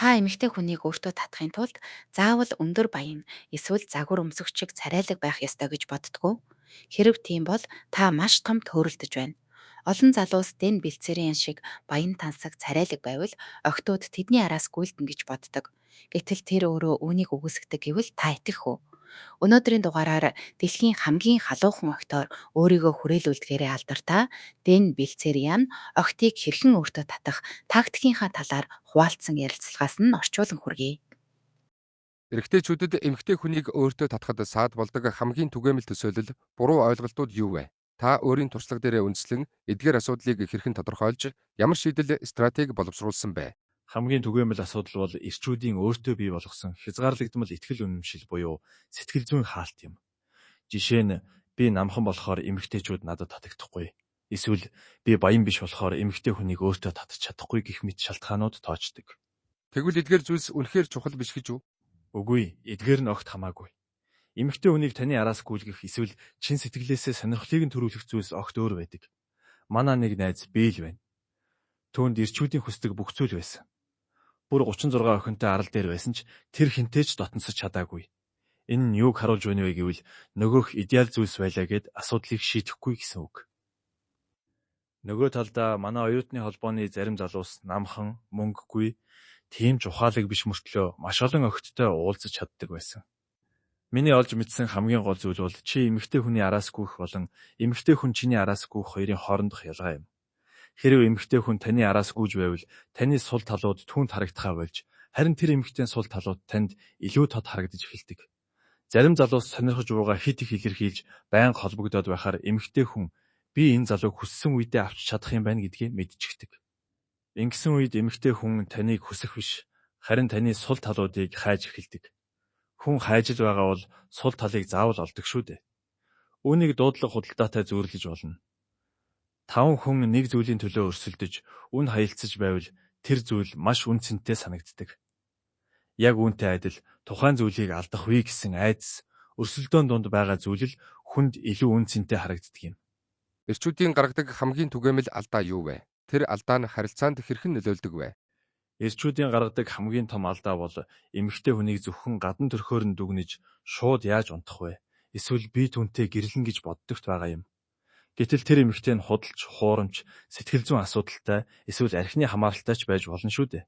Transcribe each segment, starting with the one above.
Та эмэгтэй хүнийг өөртөө татахын тулд заавал өндөр баян эсвэл загвар өмсөгч шиг царайлаг байх ёстой гэж боддог уу? Хэрэв тийм бол та маш том төөрөлдөж байна. Олон залуус Дэн Билцериан шиг баян тансаг царайлаг байвал охидууд тэдний араас гүйлдэнэ гэж боддог. Гэтэл тэр өөрөө үүнийг үгүйсгэдэг гэвэл та итгэх үү? Өнөөдрийн дугаараар дэлхийн хамгийн халуухан охидоор өөрийгөө хүрээлүүлдгээрээ алдартай Дэн Билцериан охидыг хэрхэн өөртөө татах тактикийнхаа талаар хуваалцсан ярилцлагаас нь орчуулан хүргэе. Эрэгтэйчүүдэд эмэгтэй хүнийг өөртөө татахад саад болдог хамгийн түгээмэл төсөөлөл, буруу ойлголтууд юу вэ? Та өөрийн туршлага дээрээ үндэслэн эдгээр асуудлыг хэрхэн тодорхойлж, ямар шийдэл стратеги боловсруулсан бэ? Хамгийн түгээмэл асуудал бол эрчүүдийн өөртөө бий болгосон хязгаарлагдмал итгэл үнэмшил буюу сэтгэл зүйн хаалт юм. Жишээ нь би намхан болохоор эмэгтэйчүүд надад татагдахгүй. Эсвэл би баян биш болохоор эмэгтэй хүнийг өөртөө татаж чадахгүй гэх мэт шалтгаанууд тоочдог. Тэгвэл эдгээр зүйлс үнэхээр чухал биш гэж үү? Үгүй, эдгээр нь огт хамаагүй. Эмэгтэй хүнийг таны араас гүйлгэх эсвэл чин сэтгэлээсээ сонирхлыг нь төрүүлэх зүйлс огт өөр байдаг. Манай нэг найз Бийл байна. Түүнд эрчүүдийн хүсдэг бүх зүйл байсан. Бүр 36 охинтой арал дээр байсан ч тэр хэнтэй ч дотносож чадаагүй. Энэ нь юуг харуулж байна вэ гэвэл нөгөөх идеал зүйлс байлаа гээд асуудлыг шийдэхгүй гэсэн үг. Нөгөө талдаа манай оюутны холбооны зарим залуус намхан, мөнгөгүй, тийм ч ухаалаг биш мөртлөө маш олон охидтой уулзаж чаддаг байсан. Миний олж мэдсэн хамгийн гол зүйл бол чи эмэгтэй хүний араас гүйх болон эмэгтэй хүн чиний араас гүйх хоёрын хоорондох ялгаа юм. Хэрэв эмэгтэй хүн таны араас гүйж байвал таны сул талууд түүнд харагдахаа болж, харин тэр эмэгтэйн сул талууд танд илүү тод харагдаж эхэлдэг. Зарим залуус сонирхож буугаа хэт их илэрхийлж байнга холбогдоод байхаар эмэгтэй хүн би энэ залууг хүссэн үедээ авч чадах юм байна гэдгээ мэдчихдэг. Ингэсэн үед эмэгтэй хүн таныг хүсэх биш, харин таны сул талуудыг хайж эхэлдэг. Хүн хайж л байгаа бол сул талыг заавал олдог шүү дээ. Үүнийг дуудлага худалдаатай зүйрлэж болно. 5 хүн нэг зүйлийн төлөө өрсөлдөж, үн хаялцаж байвал тэр зүйл маш үнэ цэнтэй санагддаг. Яг үүнтэй адил тухайн зүйлийг алдах вэ гэсэн айдас өрсөлдөөн дунд байгаа зүйл л хүнд илүү үнэ цэнтэй харагддаг юм. Эрчүүдийн гаргадаг хамгийн түгээмэл алдаа юу вэ? Тэр алдаа нь харилцаанд хэрхэн нөлөөлдөг вэ? Эрчүүдийн гаргадаг хамгийн том алдаа бол эмэгтэй хүнийг зөвхөн гадна төрхөөр нь дүгнэж шууд яаж унтах вэ? Эсвэл би түүнтэй гэрлэнэ гэж боддогт байгаа юм. Гэтэл тэр эмэгтэй нь худалч, хуурамч, сэтгэл зүйн асуудалтай эсвэл архины хамааралтай ч байж болно шүү дээ.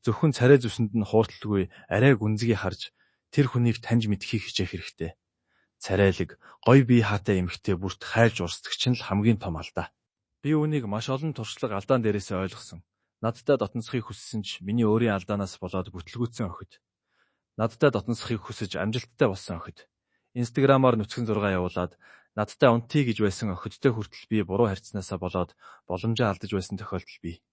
Зөвхөн царай зүсэнд нь хуурталгүй арай гүнзгий харж тэр хүнийг таньж мэдэхийг хичээх хэрэгтэй. Царайлаг, гоё бие хаатай эмэгтэй бүрт хайлж урсдаг чинь л хамгийн том алдаа. Би үүнийг маш олон туршлага алдаан дээрээсээ ойлгосон. Надтай дотносхийг хүссэн ч миний өөрийн алдаанаас болоод бүтлгүүцсэн охид. Надтай дотносхийг хүсэж амжилттай болсон охид. Инстаграмаар нүцгэн зураг явуулаад надтай унтъя гэж байсан охидтой хүртэл би буруу харьцсанаасаа болоод боломжоо алдаж байсан тохиолдол бий.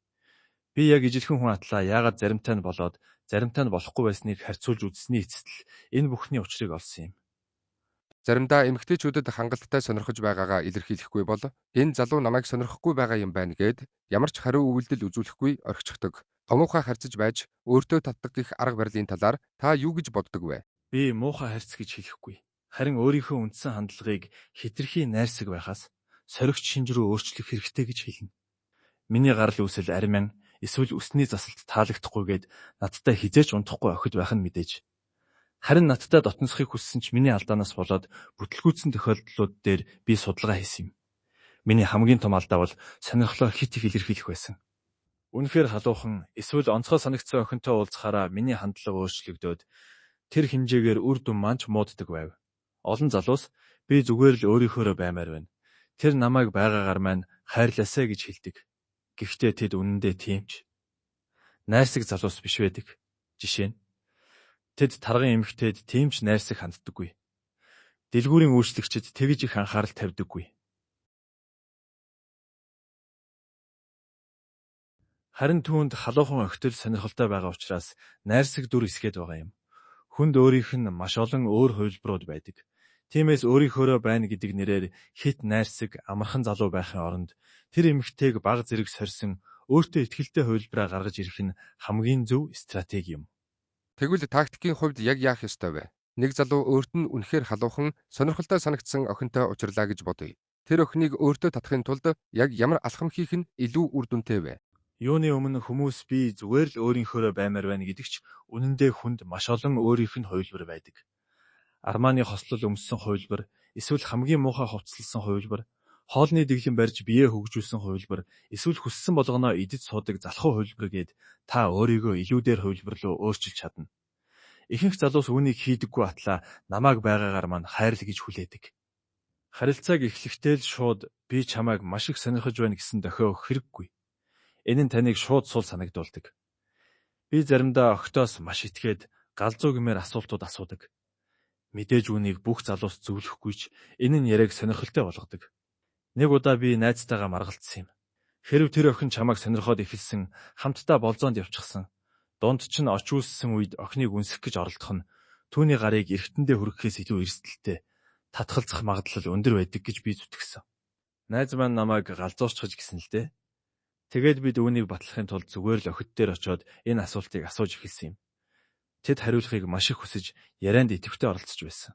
Би яг ижилхэн хүн атлаа яагаад заримтай нь болоод заримтай нь болохгүй байсныг харьцуулж үзсэний эцэст л энэ бүхний учрыг олсон юм. Заримдаа эмэгтэйчүүдэд хангалттай сонирхож байгаагаа илэрхийлэхгүй бол энэ залуу намайг сонирхохгүй байгаа юм байна гээд ямар ч хариу үйлдэл үзүүлэхгүй орхичихдог. Муухай харьцаж байж өөртөө татдаг гэх арга барилын талаар та юу гэж боддог вэ? Би муухай харьц гэж хэлэхгүй. Харин өөрийнхөө үндсэн хандлагыг хэтэрхий найрсаг байхаас соригч шинж рүү өөрчлөх хэрэгтэй гэж хэлнэ. Миний гарал үүсэл армян эсвэл үсний засалт таалагдахгүйгээд надтай хэзээ ч унтахгүй охид байх нь мэдээж. Харин надтай дотносхийг хүссэн ч миний алдаанаас болоод бүтлгүүцсэн тохиолдлууд дээр би судалгаа хийсэн юм. Миний хамгийн том алдаа бол сонирхлоо хэт их илэрхийлэх байсан. Үнэхээр халуухан эсвэл онцгой санагдсан охинтой уулзахаараа миний хандлага өөрчлөгдөөд тэр хэмжээгээр үр дүн маань ч мууддаг байв. Олон залуус би зүгээр л өөрийнхөөрөө баймаар байна. Тэр намайг байгаагаар маань хайрлаасай гэж хэлдэг. Гэхдээ тэд үнэндээ тийм ч найрсаг залуус биш байдаг. Жишээ нь тэд тарган эмэгтэйд тийм ч найрсаг ханддаггүй. Дэлгүүрийн үйлчлэгчид тэгж их анхаарал тавьдаггүй. Харин түүнд халуухан охид л сонирхолтой байгаа учраас найрсаг дүр эсгээд байгаа юм. Хүнд өөрийнх нь маш олон өөр хувилбарууд байдаг. Тиймээс өөрийнхөөрөө байна гэдэг нэрээр хэт найрсаг, амархан залуу байхын оронд тэр эмэгтэйг бага зэрэг сорьсон өөртөө итгэлтэй хувилбараа гаргаж ирэх нь хамгийн зөв стратеги юм. Тэгвэл тактикийн хувьд яг яах ёстой вэ? Нэг залуу өөрт нь үнэхээр халуухан, сонирхолтой санагдсан охинтой учрлаа гэж бодъё. Тэр охиныг өөртөө татахын тулд яг ямар алхам хийх нь илүү үр дүнтэй вэ? Юуны өмнө хүмүүс би зүгээр л өөрийнхөөрөө баймаар байна гэдэг ч үнэндээ хүнд маш олон өөрийнх нь хувилбар байдаг. Арманы хослол өмссөн хувилбар, эсвэл хамгийн муухай хувцасласан хувилбар, хоолны дэглэм барьж биеэ хөгжүүлсэн хувилбар, эсвэл хүссэн болгоноо идэж суудаг залхуу хувилбар гээд та өөрийгөө илүү дээр хувилбар руу өөрчилж чадна. Ихэнх залуус үүнийг хийдэггүй атлаа намайг байгаагаар маань хайрл гэж хүлээдэг. Харилцааг эхлэхдээ л шууд би чамайг маш их сонирхож байна гэсэн дохио өгөх хэрэггүй. Энэ нь таныг шууд сул санагдуулдаг. Би заримдаа охидоос маш итгээд галзуу гэмээр асуултууд асуудаг. Мэдээж үүнийг бүх залуус зөвлөхгүй ч энэ нь яриаг сонирхолтой болгодог. Нэг удаа би найзтайгаа маргалдсан юм. Хэрэв тэр охин чамайг сонирхоод эхэлсэн, хамтдаа болзоонд явчихсан. Дунд чинь оч үүссэн үед охиныг үнсэх гэж оролдох нь түүний гарыг эргэтэндээ хүргэхээс илүү эрсдэлтэй, татгалзах магадлал өндөр байдаг гэж би зүтгэсэн. Найз маань намайг галзуурчхаж гисэн л дээ. Тэгээд бид үүнийг батлахын тулд зүгээр л охид дээр очиод энэ асуултыг асууж эхэлсэн юм. Тэд хариулахыг маш их хүсэж ярианд идэвхтэй оролцож байсан.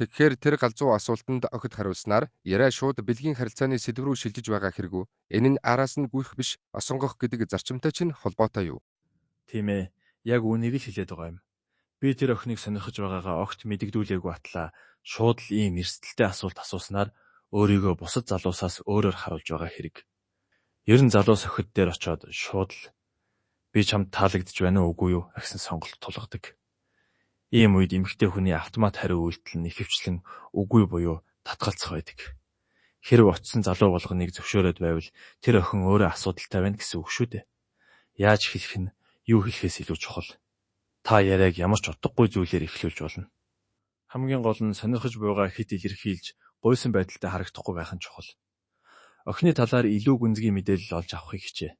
Тэгэхээр тэр галзуу асуултанд охид хариулснаар яриа шууд бэлгийн харилцааны сэдэв рүү шилжиж байгаа хэрэг үү? Энэ нь араас нь гүйх биш, осонгох гэдэг зарчимтай чинь холбоотой юу? Тийм ээ, яг үүнийг л хэлээд байгаа юм. Би тэр охиныг сонирхож байгаагаа огт мэдэгдүүлээгүй атлаа шууд л ийм эрсдэлтэй асуулт асууснаар өөрийгөө бусад залуусаас өөрөөр харуулж байгаа хэрэг. Ер нь залуус охид дээр очиод шууд л би чамд таалагдж байна уу үгүй юу гэсэн сонголт тулгадаг. Ийм үед эмэгтэй хүний автомат хариу үйлдэл нь ихэвчлэн үгүй буюу татгалзах байдаг. Хэрэв очсон залуу болгоныг зөвшөөрөөд байвал тэр охин өөрөө асуудалтай байна гэсэн үг шүү дээ. Яаж хэлэх нь юу хэлэхээс илүү чухал. Та яриаг ямар ч утгагүй зүйлээр эхлүүлж болно. Хамгийн гол нь сонирхож буйгаа хэт илэрхийлж гуйсан байдалтай харагдахгүй байх нь чухал. Охины талаар илүү гүнзгий мэдээлэл олж авахыг хичээ.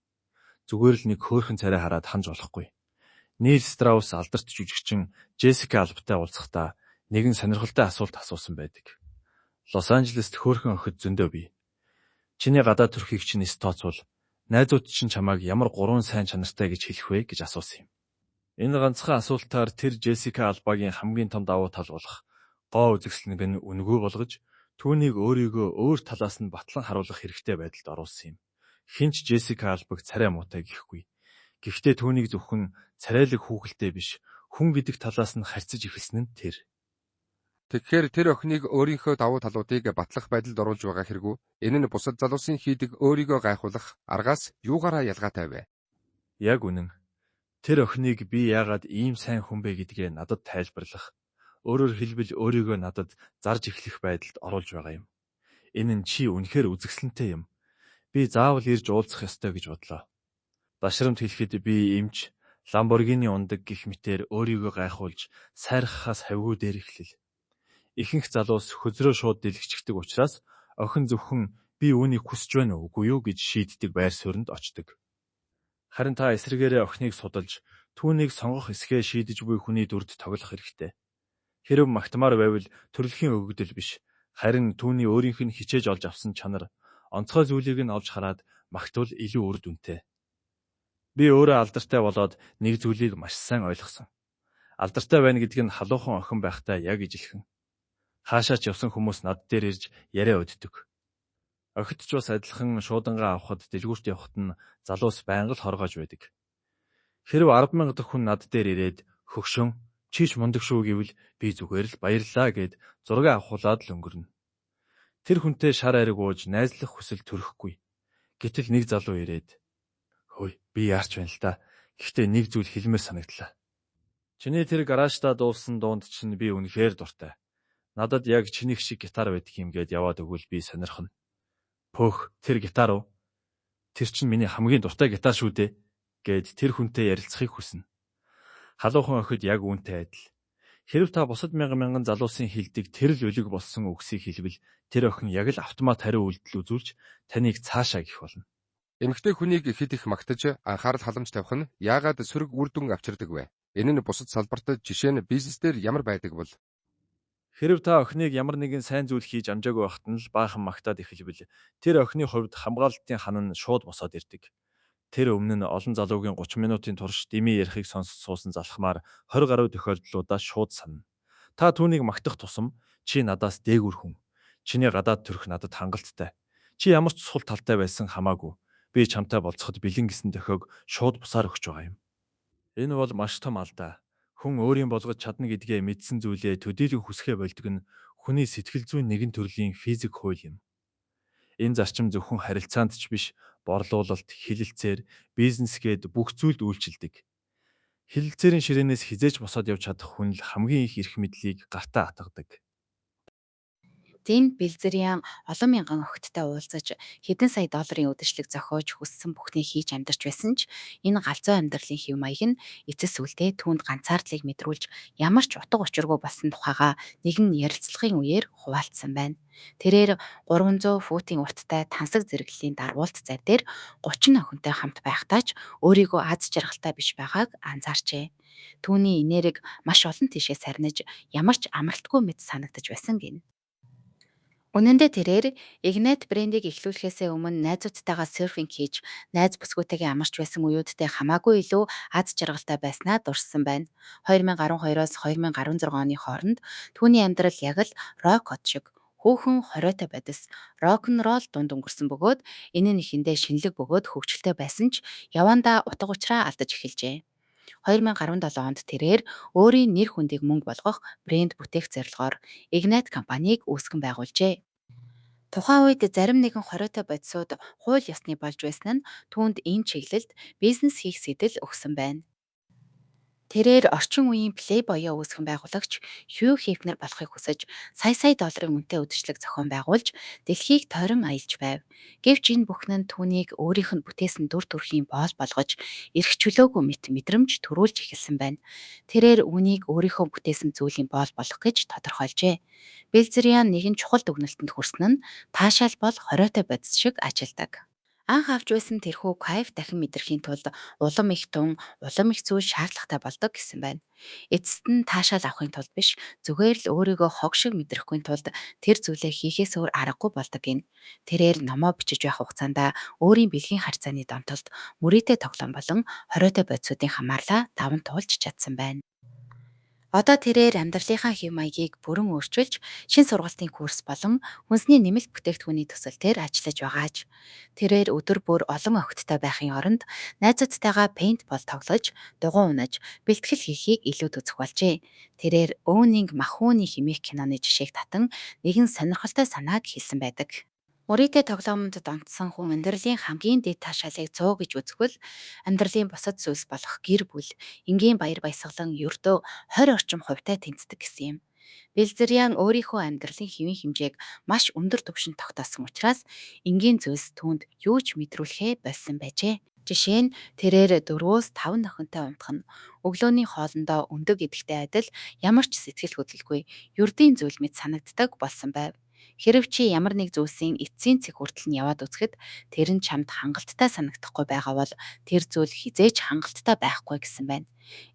Зүгээр л нэг хөөрхөн царай хараад ханаж болохгүй. Нил Страус алдарт жүжигчин Джессика Албатай уулзахдаа нэгэн сонирхолтой асуулт асуусан байдаг. Лос Анжелест хөөрхөн охид зөндөө бий. Чиний гадаад төрхийг чинь эс тооцвол найзууд чинь чамайг ямар гурван сайн чанартай гэж хэлэх вэ гэж асуусан юм. Энэ ганцхан асуултаар тэр Джессика Албагийн хамгийн том давуу тал болох гоо үзэсгэлэнг нь үнэгүй болгож түүнийг өөрийгөө өөр талаас нь батлан харуулах хэрэгтэй байдалд оруулсан юм. Хэн ч Джессика Албаг царай муутай гэхгүй. Гэхдээ түүнийг зөвхөн царайлаг хүүхэлтэй биш, хүн гэдэг талаас нь харьцаж эхэлсэн нь тэр. Тэгэхээр тэр охиныг өөрийнхөө давуу талуудыг батлах байдалд оруулж байгаа хэрэг үү? Энэ нь бусад залуусын хийдэг өөрийгөө гайхуулах аргаас юугаараа ялгаатай вэ? Яг үнэн. Тэр охиныг би яагаад ийм сайн хүн бэ гэдгээ надад тайлбарлах, өөрөөр хэлбэл өөрийгөө надад зарж эхлэх байдалд оруулж байгаа юм. Энэ нь чи үнэхээр үзэсгэлэнтэй юм. Би заавал ирж уулзах ёстой гэж бодлоо. Дашрамт хэлэхэд би эмч, Ламборгини унадаг гэх мэтээр өөрийгөө гайхуулж сайрхахаас хавьгүй дээр эхлэл. Ихэнх залуус хөзрөө шууд дэлгэчихдэг учраас охин зөвхөн би үүнийг хүсэж байна уу үгүй юу гэж шийддэг байр сууринд очдог. Харин та эсрэгээрээ охиныг судалж, түүнийг сонгох эсэхээ шийдэж буй хүний дүрд тоглох хэрэгтэй. Хэрэв магтмаар байвал төрөлхийн өгөгдөл биш, харин түүний өөрийнх нь хичээж олж авсан чанар, онцгой зүйлийг нь олж хараад магтвал илүү үр дүнтэй. Би өөрөө алдартай болоод нэг зүйлийг маш сайн ойлгосон. Алдартай байна гэдэг нь халуухан охин байхтай яг ижилхэн. Хаашаа ч явсан хүмүүс над дээр ирж яриа өддөг. Охид ч бас адилхан шуудангаа авахад дэлгүүрт явахад нь залуус байнга л хоргоож байдаг. Хэрэв 10,000 дахь хүн над дээр ирээд хөгшин чи ч мундаг шүү гэвэл би зүгээр л баярлалаа гээд зураг авахуулаад л өнгөрнө. Тэр хүнтэй шар ариг ууж найзлах хүсэл төрөхгүй. Гэтэл нэг залуу ирээд хөөе би яарч байна л да. Гэхдээ нэг зүйл хэлмээр санагдлаа. Чиний тэр гаражтаа дуулсан дуунд чинь би үнэхээр дуртай. Надад яг чинийх шиг гитар байдаг юм гээд яваад өгвөл би сонирхоно. Пөөх тэр гитар уу? Тэр чинь миний хамгийн дуртай гитар шүү дээ гээд тэр хүнтэй ярилцахыг хүснэ. Халуухан охид яг үүнтэй адил. Хэрэв та бусад мянган мянган залуусын хэлдэг тэр л өлег болсон үгсийг хэлбэл тэр охин яг л автомат хариу үйлдэл үзүүлж таныг цаашаа гэх болно. Эмэгтэй хүнийг хэд их магтаж анхаарал халамж тавих нь яагаад сөрөг үр дүн авчирдаг вэ? Энэ нь бусад салбарт жишээ нь бизнес дээр ямар байдаг бол? Хэрэв та охиныг ямар нэгэн сайн зүйл хийж амжаагүй байхад нь л баахан магтаад эхэлбэл тэр охины хувьд хамгаалалтын хан нь шууд босоод ирдэг. Тэр өмнө нь олон залуугийн 30 минутын турш дэмий ярихыг сонсож суусан залхмаар 20 гаруй тохиолдлуудаа шууд санана. Та түүнийг магтах тусам чи надаас дээгүүр хүн. Чиний гадаад төрх надад хангалттай. Чи ямар ч сул талтай байсан хамаагүй. Би чамтай болзоход бэлэн гэсэн дохиог шууд бусаар өгч байгаа юм. Энэ бол маш том алдаа. Хүн өөрийн болгож чадна гэдгээ мэдсэн зүйлээ төдийлөн хүсэхээ больдог нь хүний сэтгэл зүйн нэгэн төрлийн физик хууль юм. Энэ зарчим зөвхөн харилцаанд ч биш, борлуулалт, хэлэлцээр, бизнес гээд бүх зүйлд үйлчилдэг. Хэлэлцээрийн ширээнээс хэзээ ч босоод явж чадах хүн л хамгийн их эрх мэдлийг гартаа атгадаг. Дэн Билзэриан олон мянган охидтой уулзаж, хэдэн сая долларын үдэшлэг зохиож, хүссэн бүхнийг хийж амьдарч байсан ч энэ галзуу амьдралын хэв маяг нь эцэс сүлдээ түүнд ганцаардлыг мэдрүүлж ямар ч утга учиргүй болсон тухайгаа нэгэн ярилцлагын үеэр хуваалцсан байна. Тэрээр 300 футын урттай тансаг зэрэглэлийн дарвуулт зав дээр 30 охинтой хамт байхдаа ч өөрийгөө аз жаргалтай биш байгааг анзаарчээ. Түүний энерги маш олон тийшээ сарниж, ямар ч амралтгүй мэт санагдаж байсан гэнэ. Үнэн дээр тэрээр Ignite брендийг эхлүүлэхээсээ өмнө найзуудтайгаа серфинг хийж, найз бүсгүйтэйгээ амарч байсан үеүүдтэй хамаагүй илүү аз жаргалтай байснаа дурссан байна. 2012-оос 2016 оны хооронд түүний амьдрал яг л рок хот шиг хүүхэн хориотой бодис, рок-н-ролл дунд өнгөрсөн бөгөөд энэ нь эхэндээ шинэлэг бөгөөд хөгжилтэй байсан ч явандаа утга учираа алдаж эхэлжээ. 2017 онд тэрээр өөрийн нэр хүндийг мөнгө болгох брэнд бүтээх зорилгоор Ignite компанийг үүсгэн байгуулжээ. Тухайн үед зарим нэгэн хориотой бодисууд хууль ёсны болж байсан нь түүнд энэ чиглэлд бизнес хийх сэдэл өгсөн байна. Тэрээр орчин үеийн Playboy-оо үүсгэн байгуулагч Хью Хефнер болохыг хүсэж сая сая долларын үнэтэй үдэшлэг зохион байгуулж дэлхийг тойрон аялж байв. Гэвч энэ бүхэн нь түүнийг өөрийнх нь бүтээсэн дүр төрхийн боол болгож эрх чөлөөгүй мэт мэдрэмж төрүүлж эхэлсэн байна. Тэрээр үүнийг өөрийнхөө бүтээсэн зүйлийн боол болох гэж тодорхойлжээ. Билзэриан нэгэн чухал дүгнэлтэнд хүрсэн нь таашаал бол хориотой бодис шиг ажилладаг. Анх авч байсан тэрхүү кайф дахин мэдрэхийн тулд улам их тун, улам их зүйл шаардлагатай болдог гэсэн байна. Эцэст нь таашаал авахын тулд биш, зүгээр л өөрийгөө хог шиг мэдрэхгүй тулд тэр зүйлээ хийхээс өөр аргагүй болдог гэнэ. Тэрээр номоо бичиж байх хугацаанд өөрийн бэлгийн харьцааны донтолт, мөрийтэй тоглоом болон хориотой бодисуудын хамаарлаа даван туулж чадсан байна. Одоо тэрээр амьдралынхаа хэв маягийг бүрэн өөрчилж, шинэ сургалтын курс болон хүнсний нэмэлт бүтээгдэхүүний төсөл дээр ажиллаж байгааж. Тэрээр өдөр бүр олон охидтой байхын оронд найзуудтайгаа пейнтбол тоглож, дугуй унаж, бэлтгэл хийхийг илүүд үзэх болжээ. Тэрээр Owning Махууны хэмээх киноны жишээг татан нэгэн сонирхолтой санааг хэлсэн байдаг. Мөрийтэй тоглоомонд донтсон хүн амьдралын хамгийн дэд таашаалыг 100 гэж үзэхвэл амьдралын бусад зүйлс болох гэр бүл, энгийн баяр баясгалан ердөө 20 орчим хувьтай тэнцдэг гэсэн юм. Билзэриан өөрийнхөө амьдралын хэвийн хэмжээг маш өндөр түвшинд тогтоосон учраас энгийн зүйлс түүнд юу ч мэдрүүлэхээ больсон байжээ. Жишээ нь тэрээр 4-өөс 5 охинтой унтах нь өглөөний хоолондоо өндөг идэхтэй адил ямар ч сэтгэл хөдлөлгүй ердийн зүйл мэт санагддаг болсон байв. Хэрэв чи ямар нэг зүйлсийн эцсийн цэг хүртэл нь яваад үзэхэд тэр нь чамд хангалттай санагдахгүй байгаа бол тэр зүйл хэзээ ч хангалттай байхгүй гэсэн байна.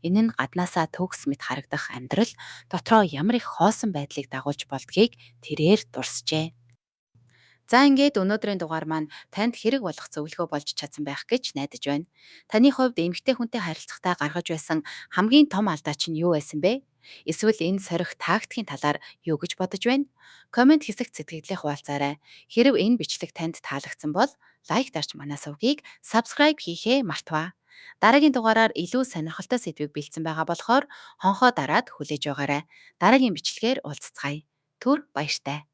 Энэ нь гаднаасаа төгс мэт харагдах амьдрал дотроо ямар их хоосон байдлыг дагуулж болдгийг тэрээр дурсжээ. За, ингээд өнөөдрийн дугаар маань танд хэрэг болох зөвлөгөө болж чадсан байх гэж найдаж байна. Таны хувьд эмэгтэй хүнтэй харилцахдаа гаргаж байсан хамгийн том алдаа чинь юу байсан бэ? Эсвэл энэ сорих тактикийн талаар юу гэж бодож байна? Comment хэсэгт сэтгэгдлээ хуваалцаарай. Хэрэв энэ бичлэг танд таалагдсан бол like дарж, манай сувгийг subscribe хийхээ мартаваа. Дараагийн дугаараар илүү сонирхолтой сэдвийг бэлдсэн байгаа болохоор хонхоо дараад хүлээж байгаарай. Дараагийн бичлэгээр уулзацгаая. Түр баяртай.